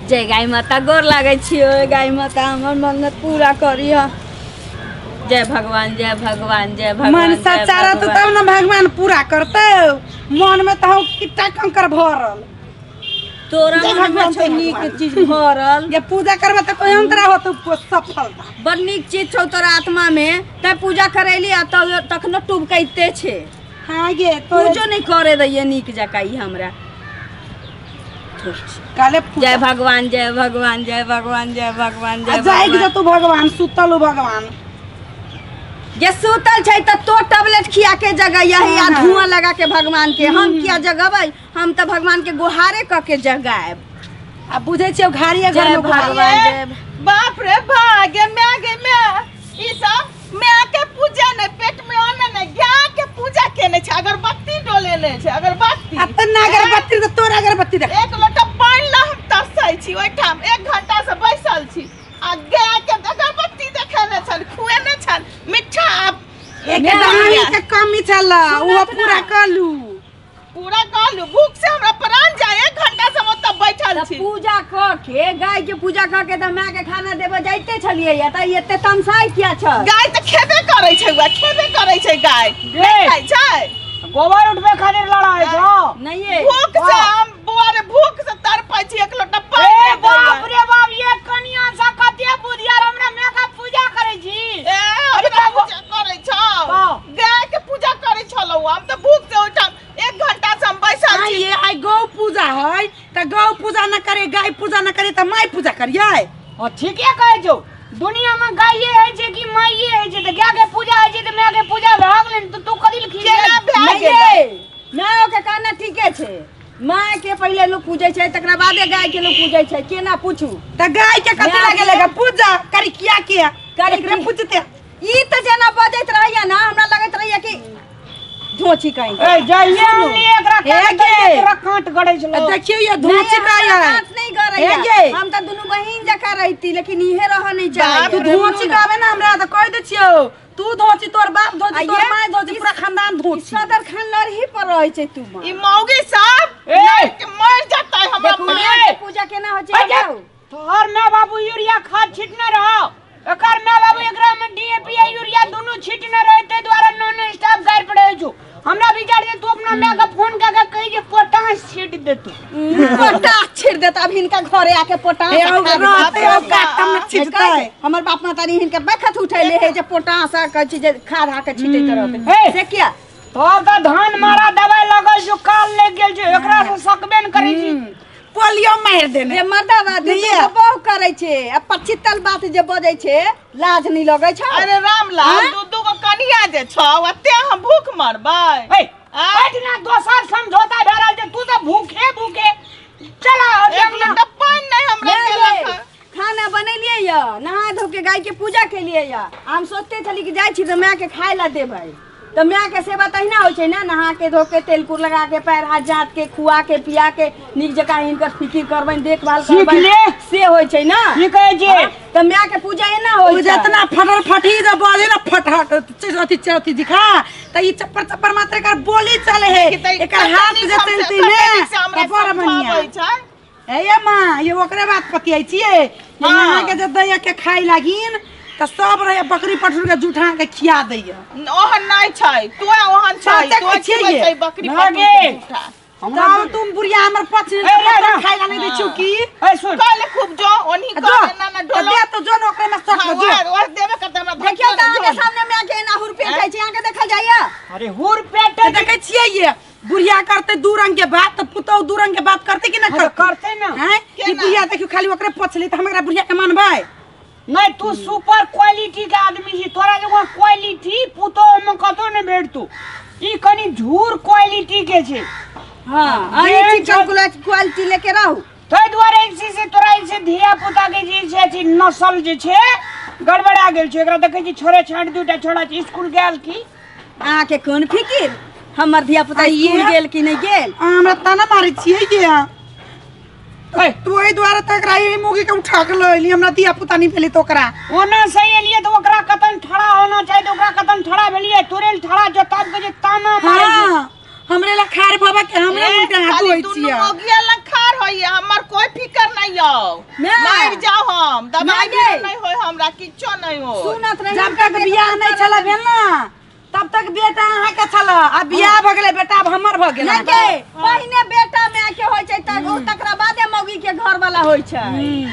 जय गाय माता, गोर लागै छियो गाय माता, हमर मन्नत पूरा करिह। जय भगवान, जय भगवान, जय भगवान। मन जय सच्चा रहतौ भगवान। तब ने भगवान पूरा करतौ। मन में तऽ किट्टा कंकर भरल। तोरा जय मन में भगवान, छौ जय नीक भगवान। चीज भरल। जे पूजा करबे तऽ कोई अंतरा होतौ सफलता। बड़ नीक चीज छौ तोरा आत्मा में, तैं पूजा करैली आ तब तखनो टुबकैते छे। हाँ गे, तोरे पूजो नहीं करे दैये नीक जकाँ ई हमरा। काले जय भगवान, जय भगवान, जय भगवान, जय भगवान, जय जागि भगवान। जतौ भगवान, सुतल हो भगवान। जे सुतल छै तऽ तो टैबलेट खिया के जगैया आ हाँ। धुआं लगा के भगवान के हम किया जगबै? हम तऽ भगवान के गुहारे कऽ के जगायब। आ बुझै छियै घारिये घर जय में गुहार। भगवान, जय बाप रे बा, गे मैं, गे मैं, ई सब माय के पूजा नहीं, पेट में अन्न नहीं, गाय के पूजा केने छै, अगरबत्ती डोलेने छै, अगरबत्ती। आ तऽ ना अगरबत्ती तऽ तोर अगरबत्ती देख। एक लोटा पानि ला हम तरसै छी, ओहिठाम 1 घंटा से बैसल छी आ गाय के अगरबत्ती देखेने छल, खुएने छल मिठा आ एक दही के कमी छल, ओहो पूरा कलू। पूरा कहलू, भूख से हमरा प्राण जाय, 1 घंटा से हम ओतऽ बैठल तऽ छी। पूजा कऽ के, गाय के पूजा कऽ के तऽ माय के खाना देबऽ जाइते छलियै या, तऽ एते तमसाइ किया छल? गाय तऽ खेबे करै छै, वएह खेबे करै छै गाय। गे। नहि खाइ छै। गोबर उठबे खातिर लड़ाई छौ। नहिये। भूख से हम बौआ रे, भूख से तड़पै छी, एक लोटा पानि ए नहि दैया। बाप रे बाप, ये कनिया सा कते बुधियार, हमरा माय का पूजा करै छी। ए, हमरा पूजा करै छौ? हाँ। गाय के पूजा करै छलौ, हम तऽ भूख से ओहिठाम 1 घंटा से हम बैसल हाँ, छी। ये आइ गौ पूजा है तऽ गौ पूजा न करे, गाय पूजा न करे तऽ माय पूजा करियै। हाँ, ठीके कहै छौ, दुनिया में गाये है छै कि माइये है छै, तऽ गाय के पूजा है छै तऽ माय के पूजा भए गेलै ने, तऽ तू कथी लए खींच केना भए नहि गेलै? गे, माय के कहना ठीके छै, माय के पहिले लोग पूजै छै तकरा बादे गाय के लोग पूजै छै, केना पूछू? तऽ गाय के कथी माय लगे के- लगे पूजा करी किया किया करी एकरे की? पूजते। ई तऽ जेना बजैत रहैया ना, हमरा लगैत रहैया कि धोची कहीं। ए जइए अनली एकरा ए काट गे। तोरा कांट गड़ै छलो। देखियौ ये नहीं, धोची हमरा का है। कांट नहीं गड़ैया। ए गे। हम तऽ दुनू बहिन जकाँ रहिती, लेकिन इहे रहऽ नहीं चाहैया। तू धोची कहबे ना हमरा तऽ कहि दै छियौ, तू धोची, तोर बाप धोची, आ तोर ये- माय धोची, पूरा खानदान धोची। सदर खान लड़ही पर रहै छै तू माँ। ई मौगी सब ए। लड़ के मर जतै हमरा देखू माय। माय के पूजा केना होइ छै ए जे, बताउ। तोहर माय बाबू यूरिया खाद छिटने रहो, एकर माय बाबू एकरा में डीएपी आ यूरिया दुनू छिटने रहे, ताहि दुआरे नॉन स्टॉप गारि पड़े छौ। हमरा विचार जे तू अपना माय के फोन कऽ के कही जे पोटाश छीट देतू। पोटाश छीट देत, अब हिनका घरे आके पोटाश हे औ खा देत। रहतै औ काटम ने छिटतै। हमर बाप मातारी हिनके बखत उठैले हे जे पोटाश आ कहै छै जे खाद आ के छिटैत रहतै। हे। से किया? तब तऽ धान मारा दवाई लगल छौ, काल लागि गेल छौ, एकरा से सकबे ने करै छी। पोलियो मारि देने। जे मर्दावा दू नहीं। दू बहु करै छै आ पछितल बात जे बजै छै, लाज नहीं लगै छै? अरे रामलाल, आँय? दू दू गो कनिया जे छौ, ओते हम भूख मरबै? ए, आँय? एहिठिना दोसर समझौता भए रहल छै, तू तऽ भूखे भूखे चला एक लोटा पानि नहि हमरा नहि देलक गे, हँ। खाना बनेलियै यऽ, नहा धो के गाय के पूजा केलियै यऽ, हम सोचते छली कि जाइ छी तऽ माय के खाय लए देबै, तऽ माय के सेवा तहिना होइ छै ने, नहा के धो के तेल कुर लगा के पैर हाथ जाँत के खुआ के पिया के नीक जकाँ हिनकर फिकिर करबनि, देखभाल सीख करबनि, ले। से होइ छै ने। की कहै छियै? हाँ, तऽ माय के पूजा एना होइ ओ छै। जतना फटर फटी जे बजे ना फटहट अथी अथी दिखा तऽ ई चप्पर चप्पर मात्र एकर बोली चले है, कि तऽ एकर हाथ कते जे नीक चलती हमसे- ने कते नीक से हमरा तऽ बड़ बढ़िया। समझाबै छै। हे ये माँ, ये ओकरे बात पतियाइ छियै जे हाँ। यहाँ के जे दैया के खाइ लागिन तऽ सब रहे बकरी पठुर के जूठा के खिया दैया। ओहन नहि छै, तू ओहन छै, सच्चे तू कहै छियै खिबै ये। छै बकरी ना पठुर गे। के जूठा। तब तुम बुढ़िया हमर पछिन ए, रे, रे। खाइ ला नहीं दै छियौ की? ए सुन। कहले खूब जो ओनही जो, कहले ना ना तऽ डोलो। दे तो जो ने ओकरे में सट हाँ, जो। ओह ओह देबे करते हमरा देखियौ तऽ अहाँके जो। सामने माय के एना हुरपेट होइ छै, अहाँके देखल जाइया? अरे हुर पेट तऽ देखै छियै ये बुढ़िया करते दू रंग के बात तऽ पुतहु दू रंग के बात करते कि ना हाँ, तऽ करते? करते ना। हैं? ई केना? बुढ़िया देखियौ खाली ओकरे पछली तऽ हम एकरा बुढ़िया के मानबै? नहीं, तू सुपर क्वालिटी के आदमी छी, तोरा जगह क्वालिटी पुतोह में कतौ नहीं भेटतू, ई कनी झूर क्वालिटी के छै। हाँ, अहीं जेहन चिकन क्वालिटी लेके रहू। ताहि दुआरे जे छै से तोरा जे छै धिया पुता के जे छै अथी नस्ल जे छै गड़बड़ा गेल छै। एकरा देखै छी छोड़े छाँट दूटा छोड़ा छै, स्कूल गेल की? अहाँके कोन फिकिर हमर धिया पुता आ ये- स्कूल गेल कि नहि गेल? अहाँ हमरा ताना मारै छियै ये? ए, तू एहि दुआरे तऽ एकरा एहि मुगी के उठा के लऽ एली, हमरा धिया पुता नहि भेलै तऽ ओकरा ओना सही एलियै तऽ ओकरा कतन ठड़ा होना चाही, तऽ ओकरा कतन ठड़ा भेलियै, तोरे ल ठड़ा जो तब के जे ताना मारै छै। हाँ, हमरे ला खार बाबा के हमरे ए, उल्टा हाथ खाली धोइ दुनू छियै। मौगिया लग खार होइ। होइए, हमर कोई फिकर नहीं यौ। माय। मरि जाओ हम, दवाई माय बीरो गे। नहीं होय हमरा, किछो नहीं हो। सुनत रही जब तक बियाह नहीं छल भेल ना तब तक बेटा अहाँ के छल, आ बियाह भऽ गेलै बेटा आब हमर भऽ गेल। नहि गे, पहिने बेटा माय के होइ छै तब तकरा बादे मौगी के घर वाला होइ छै।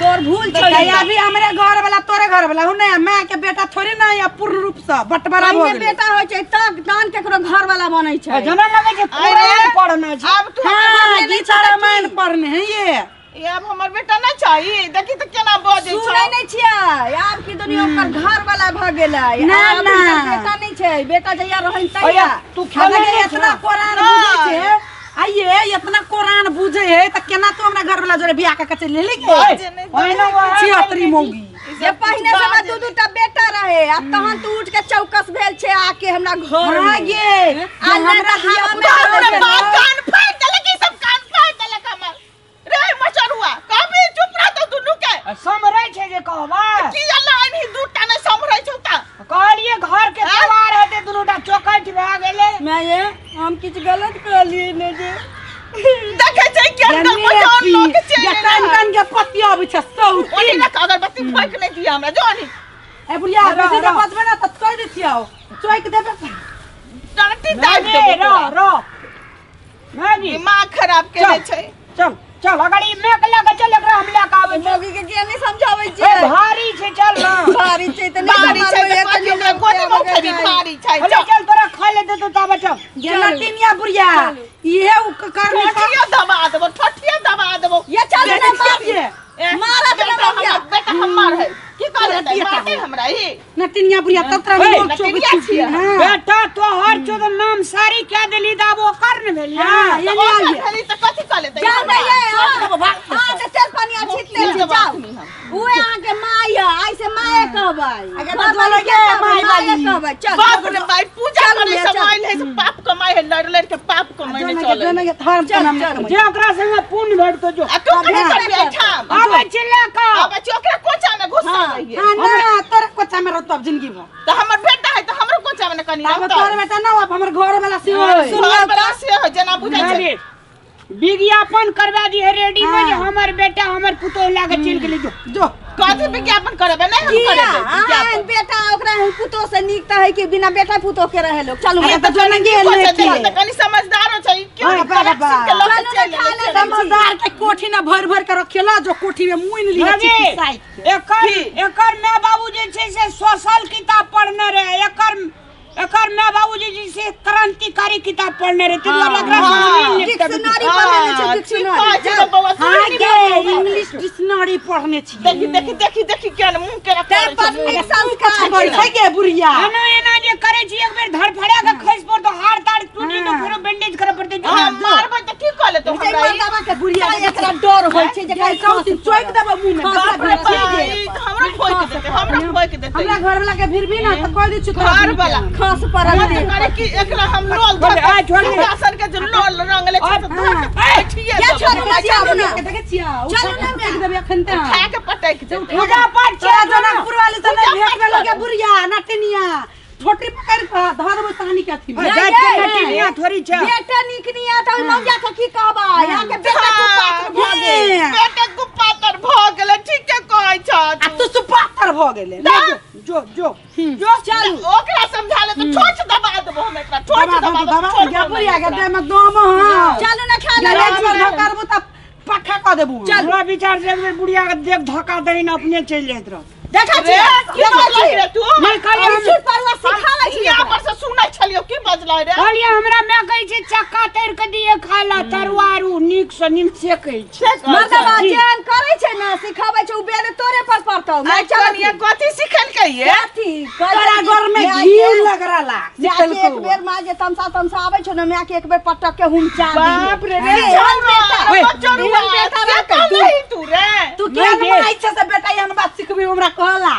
तोर भूल छै। तऽ अभी हमरे घर वाला तोरे घर वाला हूँ ने, माय के बेटा थोड़े ना या पूर्ण रूप से बंटवारा भऽ पहिने गेलै। बेटा होइ छै तब तहन केकरो घर वाला बनै छै। जेना लगै छै अरे, कुरान पढ़ने छै। आब तू हाँ, हमर बेटा गीता रामायण पढ़ने है ये। ई आब हमर बेटा नहीं चाही, देखी तऽ केना बजै छै। सुनै नहि छियै आब की दुनिया ओकर घर वाला भऽ गेलै। ना, आब ना। हुनकर बेटा नहि छै, बेटा जहिया रहनि तहिया। तू अगर खेलै नहि इतना छह। कुरान बुझै छै, आइए इतना कुरान बुझै है तऽ केना तू हमरा घर वाला जोरे बियाह कऽ के चलि एली के? बाजे नहि दे। ओहिना वएह छिहत्तरी मौगी। ई जे सब पहिने किछु से बाजे दू दू टा बेटा रहे आ तहन तू उठ के चौकस भेल छै आके हमरा घर हाँ में। गे, आ जे नहि हमरा तऽ धिया हवा पुता में बाप रे भेल बाप, ने। कान फाड़ि देलक, ई सब कान फाड़ि देलक हमर। रे मचरुआ, कभी चुप रहतौ दुनू के। सम्हरै छै जे कहबै। की अल्लाह एनही दू टा नहि सम्हरै छौ तऽ। कहलिए घर के आँय? सवार हेतै दुनू टा चौकठ भए गेलै। माय ये, हम किछु गलत कहलियै ने जे देखै छै केहन गन्ने मचान पी, लऽ के चलि जे एलै कान हँ। कान के पत्ती अबै छै सौती। ओनी रख अगरबत्ती फूकि नहि दिअ हमरा, जो ओनी। ए बुढ़िया, रह, बेसी जे रह। बजबै ने तऽ कहि दै छियौ, चौकि देबै। टाँटी दाबि रे देबौ रह तोरा। रह माय जी। दिमाग खराब केने छै। चल चल, अगर ई मेक लऽ के चल, एकरा हम लऽ के आबै छी। मौगी के किया नहि समझाबै ए छियै? भारी छै, चल ना। भारी छै तऽ नहि भारी छै सम्हारबै, तऽ एतऽ कथी ओकरा गोदी मे उठेबी, भारी छै। अरे चल। चल, तोरा खाय ले देतौ ताबे चल। गेलटिनिया बुढ़िया, इहे उ करनी ठोठिया दबा देबौ, ठोठिया दबा देबौ। ये चल ना देखै मार। छियै। ए, मारत ना बेटा मौगिया। हमर, बेटा हमर है। की कर देतै? बेटा मारतै हमर। हमरा ई? नटिनिया बुढ़िया तब तोरा हे, लोग चौक नटिनिया छी। छियै। हाँ। बेटा तोहर चो तो नाम सारी कह देली तऽ आब ओकर ने भेलियै। हाँ, ये तऽ नहीं ओकर आइए। भेली तऽ कथी कऽ लेतै जाउ हमरा? ने ये, छोड़ देबौ, भाग। हाँ, तऽ तेल पानी आ छीट मुखिया दै छी, देबौ जाउ। अखनी हम। उहे अहाँके माय यऽ, आइ से माये कहबै। अगर बाबा तो जोलो के गे, कहबै, माय माये वाली। कहबै, चल। बाप रे बाप, पूजा चल करे भैया, से चल। आयल है से पाप कमाइ है, लड़ लड़ के पाप कमाइ जो चलै। ना के धर्म के नाम चल, कमाइ। जे ओकरा संगे पुण्य भेटतो जो। आ तू कथी हाँ। करबी एहिठाम? आबै छी लऽ कऽ। आबै छी, ओकरा कोचा में घुसा हाँ। रहिए। हाँ ना, तोरे कोचा में रहतो अब जिंदगी भर। तऽ हमर बेटा है तऽ हमरो कोचा में ने कनी आब रहतै। तोरे बेटा ना, अब हमर घर वाला सेहो है। घर वाला से है, जेना बुझै छै। अरे, विज्ञापन करवा दी है रेडी में जे हाँ। हमर बेटा हमर पुतोह लऽ के चलि गेलै जो। जो कथी विज्ञापन करबै? नहि हम किया? करेबै अहाँ एहन विज्ञापन। बेटा ओकरा एहन पुतोह से नीक तऽ है कि बिना बेटा पुतोह के रहे लोग। चलू अरे तऽ जो ना गेल कोचा ने देखी के। तऽ कनी समझदारो छै। ई क्यों हाँ, करप्शन बाबा। के लऽ के चलू ने, चलि खा एलै? ले। समझदार के कोठी ना भर भर के रखेला, जो कोठी में मुइन लिहे रवि, चिट्ठी साइड के। एकर एकर माय बाबू जे छै से सोशल किताब पढ़ने रहे, एकर एकर माय बाबू जे छै से क्रांतिकारी किताब पढ़ने रहे, ताहि दुआरे एकरा हाँ। संगे मिल निपटब। डिक्शनरी पढ़ने छै, हाँ, ठीक डिक्शनरी। कहै छै तऽ बौआ, हाँ सुनि गे, नहि इंग्लिश डिक्शनरी पढ़ने छी। देखी देखी देखी देखी केहन मुँह केना तैं करै छै। पढ़ने संस्कार संस्कार छै गे बुढ़िया। एना एना जे करै छी एक बेर धड़फड़ा के खसि पड़तौ, हाड़ ताड़ टूटी तो हाँ। फेरो बैंडेज करऽ पड़तै। हाँ, मारबै तऽ की कऽ लेतौ जे हमरा ई? मर्दाबा के बुढ़िया बुढ़िया एकरा डर होइ छै जे गे, सौंसे चौंक देबो मुँह में। बाप बाप रे रे बाप, ई तऽ हमरो ठोकि देतै, हमरो ठोकि देतै। हमरा घर वाला के फिर भी ना तऽ कह दै छी तोरा घर वाला। खस पड़ल हम तऽ करे कि एकरा हम लोल धऽ बोले, आ, के छोड़ दे। सिंहासन के जे लोल रंगले छै से धऽ के बैठिए ये देबै। छोड़ू ना, चलू ना। देखै छियै, चलू ना, उठा देबै एखन तऽ। उठा के पटकि देतै। पूजा पाठ छै तोरा जनकपुर वाली से नहि पूजा भेट पाठ भेलो गे करू। बुढ़िया नटिनिया, ठोटी पकड़ि कऽ धऽ देबौ सानी के अथी में। जाति के नटिनिया थोड़ी छै। बेटा नीक नहीं आता ओहि मौजा के की कहबै? अहाँ के बेटा कुपात्र भऽ गेल। हे, बेटा कुपातर भऽ गेलै, ठीके कहै छह आ तू सुपात्र भऽ गेलै। जो जो जो चलू। ओकरा समझा ले तऽ ठोच दबा देबो हम एकरा, ठोच दबा दबा दबा देबो, दबा छोड़ गे देबो बुढ़िया के एकरा। देह में दम हँ। चलू ना, खा ले। गे, करबो तऽ पक्का कऽ देबू। चल। हमरा विचार से एक बेर बुढ़िया के देख धक्का दही ने अपने चलि जाइत रह। देखै रे, छी, की देखै बजलै छी। रे तू? नहीं कहलियै हम। छूट पड़ुआ सिखाबै छी यहाँ एकरा। पर से सुनै छलियौ, की बजलै रे? कहलियै हमरा माय कहै छै चक्का तर के दिए खाय ला तरुआ आरू नीक से नीक से कहै छै। मर्दबा जी। जेहन करै छै ने सिखाबै छै, उ बेल तोरे पर पड़तौ। आइ माय चल कनिया कथी सिखलकै ये? कथी तोरा घर में माय घी के- लग रहा माय के एक बेर माय जे तमसा तमसा आबै छै ने, माय के एक बेर पटक के हुमचा दी। बाप रे रे, एहन बेटा, छौड़ा, बचरुआ, एहन बेटा से रहतै तू। कहलही तू रे? तू केहन नहीं गे। माय छै से बेटा एहन बात सिखबी हमरा कहला।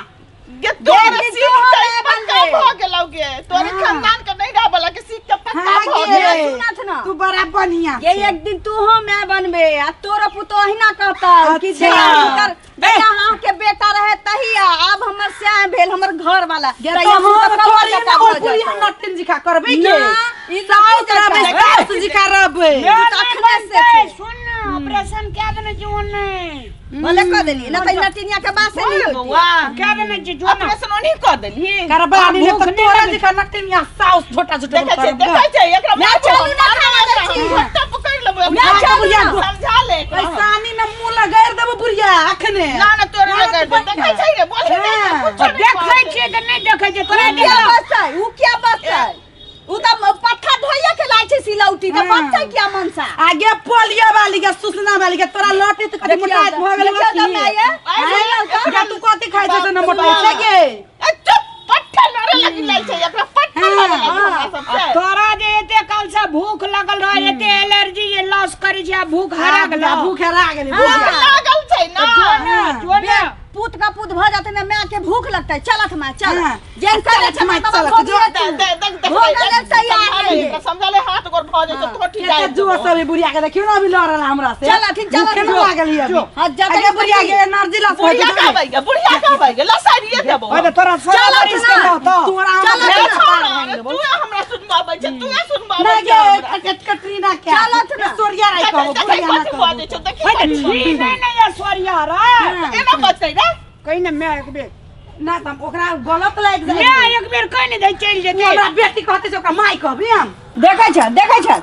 गे तोरे गे, सीख तोहर के नहि पक्का बनबै। भऽ गेलौ गे, तोरे हाँ। खानदान के नहीं रह वाला के सीख के पक्का हाँ भऽ गे। गेल। सुनत ना। तू बड़ा बढ़िया ये एक दिन तू हो मैं बनबे आ तोरा पुतोह अहिना कहता कि अच्छा। जेना हुनकर जेना अहाँके बेटा रहे तहिया, आब हमर सएह भेल हमर घर वाला। गे तहिया तो हम हम तऽ कौआ थोड़ी जकाँ ना भऽ बुढ़िया जेतौ। नटिन जिखा करबै के। ना, ई साउस नटिन रहबै, जकाँ। साउस जिखा रहबै। ये तऽ नहि अखने से बनतै, छै। सुन ना। ऑपरेशन कए देने छी ओने। भले कऽ देली ना तऽ नटिनिया के बासे नहीं होती। बौआ कए देने छी जो ना। ऑपरेशन ओनी कऽ देलही। करबा नहीं भूख तऽ नहि तोरा लगै। जकाँ नटिनिया साउस छोटा छोटा। देखै छै, देखै छै एकरा। मैं चलू ना खाना दै छी। घोटा पकड़ि लेबै। मैं चलू ना। समझा ले एकरा। पैसानी में मुंह लगारि देबो बुढ़िया अखने। ना ना, तोरे लगा दे। देखै छै रे, बोले नहि छै, हाँ। कुछो नहि देखै कहतै। छियै तऽ नहि देखै छियै तोरा। उ किया देखा। बचतै? उ किया बचतै? उ तऽ पत्थर ढोइया के लाय छै सिलौटी तऽ। हाँ। बचतै किया मनसा? आगे पोलियो वाली के, सुसना वाली के तोरा लौटी तऽ कथी मोटाइत भऽ गेल? देखियौ तऽ माय ये। आँय? तू कथी खाइ छै से मोटाइ छै गे? ए, चुप, पट्ठा लड़े लगी लै छै एकरा, पट्ठा लड़े लगी हमरा सबसे। तोरा जे एते काल से भूख लगल रहे, एते एलर्जी जे लॉस करै छै, आ भूख हरा गेलो। भूख हरा गेलै। भूख लागल छै ना। हाँ। जो ने पूत का पूत भऽ जेतै ने, माय के भूख लगतै। चलत माय, चल। हाँ। जेन करे चलत माय, छै चलत। भोग। दे दे देख देख। भोग लेल तैयार समझा ले रहिए। एकरा, समझा ले, हाथ गोर भऽ जेतौ तो ठीक। केते जोर से अभी बुढ़िया के देखियौ ने, अभी लड़ रहल हमरा से। चलथिन, चलथिन। भूखे न लागल है अभी। हाँ, जतै आगे बुढ़िया के एनर्जी लॉस हो बुढ़िया जेतै। कहबै गे, बुढ़िया कहबै गे, लसारिए देबौ। ओए तोरा 16 चलत बरिस के ना। रहतौ। तोरा चलत हमरा ना। छोड़, तू हमरा सुनबाबै छै, तू सुनबाबै ना छै गे हमरा। कटरीना के चलत ना। सोरिया राय कहबो, देखै बुढ़िया ना कथी कहबो। बजै छौ, देखी ओए तऽ कथी बजै छी नहि नहि ये सोरिया रे। एना बजतै रे? कहि ने मैं एक बेर। ना तऽ हम ओकरा गलत लागि जाइ। मैं एक बेर कहि ने दे, चलि जेतै। हमरा बेटी कहतै से ओकरा माय कहबै हम। देखै छ, देखै छ,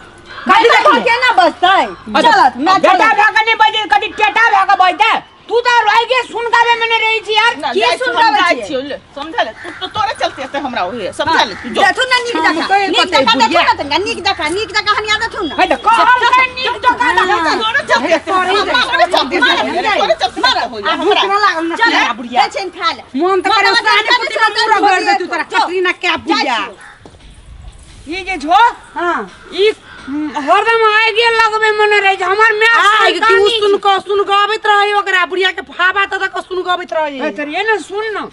कथी कथी देखिए? केना बचतै? चलत माय, बेटा चलत। भए कऽ नहि बजै, कथी टेटा भए कऽ बजतै? तू तऽ रहि के सुनगाबै मे नहि रहै छी यार। ना, की जाइ छी, हम सुनगाबै जाइ छियै? छियौ, ले, समझा ले तू तो, तोरे चलते एते हमरा होइए, समझा ले तू जो। देथुन ने नीक हम जकाँ, कहि नीक कतै जकाँ देथुन बुढ़िया। ने तनिका नीक जकाँ, नीक जकाँ हनिया देथुन ने। हे तऽ कहल के नीक जकाँ देखै। तोरे चलते एते हमरा, तोरे चलते एते, तोरे चलते एते होइए आ भूख हमरा। ना लागल ना चल बुढ़िया? जाइ छियनि खाय लए। मन तऽ करे मामा सानी करै पुती छै, में मुँह रगड़ देतू तोरा जो। कटरीना के बुढ़िया। जाइ छियौ। ई जे छो, हाँ। ई हरदम आगे लगबे मने रहै छै हमर my. आग की उ सुन कऽ सुन गबैत रहे ओकरा बुढ़िया के, फाबा तऽ कऽ सुन गबैत रहे। तर ये ने सुन न,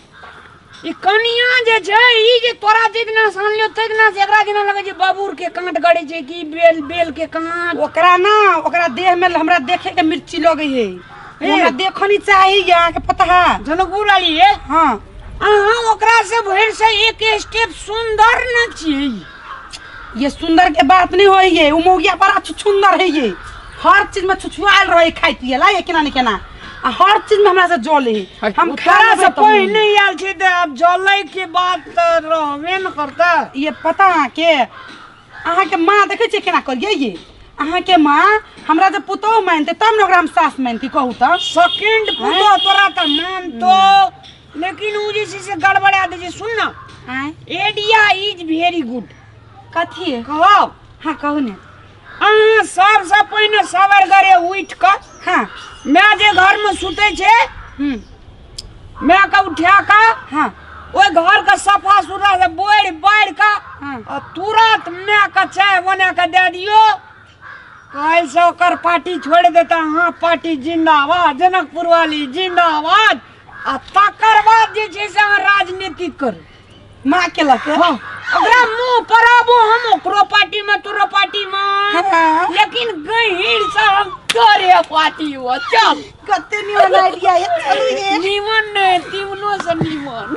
ई कनिया जे छै, ई जे तोरा जे दिना सानलियो तै दिना से एकरा दिना लगै छै बबूर के कांट गड़ै छै कि बेल बेल के कांट। ओकरा ना, ओकरा देह में हमरा देखे के मिर्ची लगै है। ए। हमरा देखनी चाही, अहाँके पता है? जनकपुर वाली ये। हाँ। अहाँ ओकरा से भरि से एक स्टेप सुंदर न छियै। ये सुंदर के बात नहीं होई ये, उ मौगिया बड़ा छुछुंदर है ये, हर चीज में छुछुआल रहे, खाइ पिए ला ये केना ने केना, आ हर चीज में हमरा से जले है। हम खा तोरा लेबै से तऽ पहिने आयल छै तऽ आब जलै के बात तऽ रहबे न करता। ये पता अहाँके, अहाँके माँ देखै छियै केना करियै ये? अहाँके माँ हमरा जे पुतोह मानतै तब ने ओकरा हम सास मानती, कहू तऽ। सेकंड पुतोह तोरा तऽ मानतो, लेकिन उ जे छै से गड़बड़ा दै छै। सुन न। आँय? एडिया is very good. कथी? कहब? हाँ, कहू ने। अहाँ सबसँ पहिने सवेर गरे उठि कऽ, हाँ, माय जे घरमे सुतै छै, माय के उठा कऽ, हाँ, ओहि घरके सफा सुथरा से बोरि बारि कऽ, हाँ, आ तुरंत माय के चाय बना कऽ दए दियौ। काल्हि से ओकर पार्टी छोड़ि देता। हाँ, पार्टी जिंदाबाद, जनकपुर वाली जिंदाबाद। आ तकर बाद जे छै से अहाँ राजनीति करू। माँ के लके? हाँ, ओकरा मुंह पर आबो, हम ओकरो पार्टी में तोरो पार्टी में, हाँ। लेकिन गहीर से हम तोरे पार्टी हो। चल। कते निमन आइडिया ये, चलू ये। नीमन नहीं, तीवनो से नीमन।